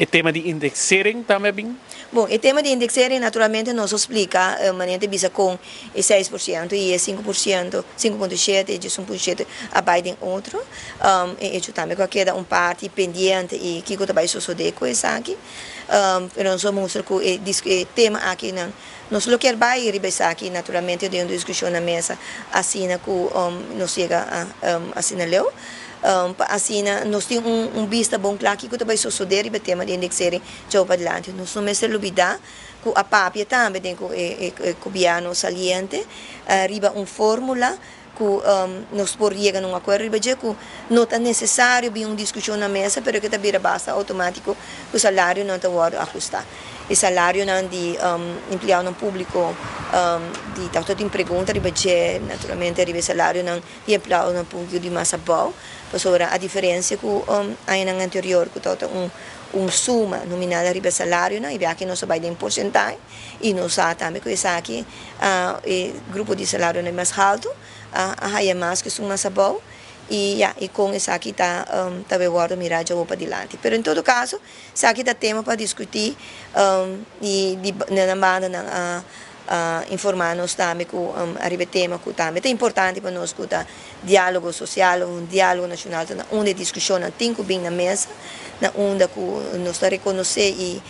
E tema di indexering tambe a bin? Bon, e tema di indexering naturalmente nos a splica, manera ta bisa con e 6% y e 5%, 5.7 y 11.7 a bay den otro. E hecho tambe cu a keda un parti pendiente y kico ta bay sosode cu esaki. Pero nos a mustra cu e tema aki nan nos lo kier bay riba esaki naturalmente den un discusion na mesa asina cu nos yega asina leu. Pa asina nos tin un bista bon cla kico ta bay sosode riba e tema di indexering djou padilanti. Nos no mester lubida cu a papia tambe den cu e gobierno saliente riba un formula cu nos por yega na un acuerdo riba dje cu no ta necesario bin un discusion na mesa, pero cu ta bira basta automatico cu salarionan ta wordo ahusta. E salarionan di empleadonan publico di ta tin pregunta riba dje, naturalmente riba e salarionan di empleadonan publico di mas abao, pasobra a diferencia cu añanan anterior cu tabata un suma nominal riba e salarionan, y biaha nos a bay den porcentahe y nos sa tambe cu esaki e grupo di salarionan mas halto a haya mas cu esun mas abao y ya, y con esaki ta bay wordo mira djawo padilanti. Pero en todo caso, esaki ta tema pa discuti y di nan banda nan a informa nos tambe cu ariba e tema cu tambe ta importante pa nos, cu ta dialogo social, un dialogo nacional, ta na unda e discusionnan tin cu bin na mesa, na unda cu nos ta reconoce y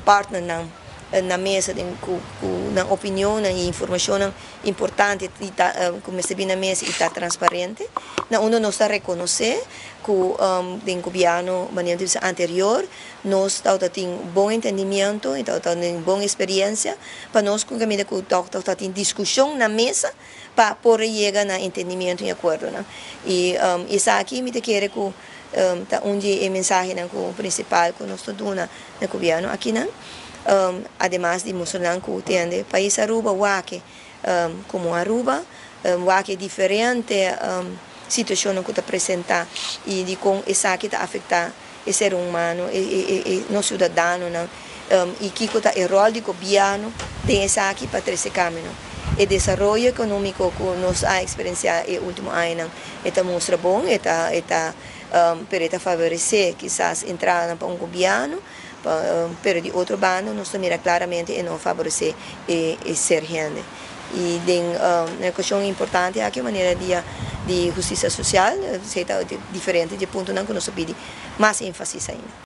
partnernan na mesa den cu nan opinionnan y informacionnan importante y ta cu mester bin na mesa y ta transparente, na unda nos ta reconoce cu den gobierno, manera di bisa, anterior, nos tabata tin bon entendimiento y tabata tin bon experiencia pa nos cu caminda cu tabata tin discusion na mesa pa por yega na entendimiento y acuerdonan. Y esaki mi ta kere cu ta un di e mensahenan cu principal cu nos ta duna na gobierno akinan, ademas di mustra nan cu tende pais Aruba wak como Aruba, wak diferente situacionnan cu ta presenta y di con esaki ta afecta e ser humano, e nos ciudadanonan, y kico ta e rol di gobierno den esaki pa trece cambio. E desaroyo economico cu nos a experiencia e ultimo añanan e ta mustra bon, pero e ta favorece kisas entrada pa un gobierno, pero di otro banda nos ta mira claramente e no favorece e ser hende. Y den un cuestion importante aki, manera di husticia social, ta diferente di puntonan cu nos a pidi mas enfasis ainda.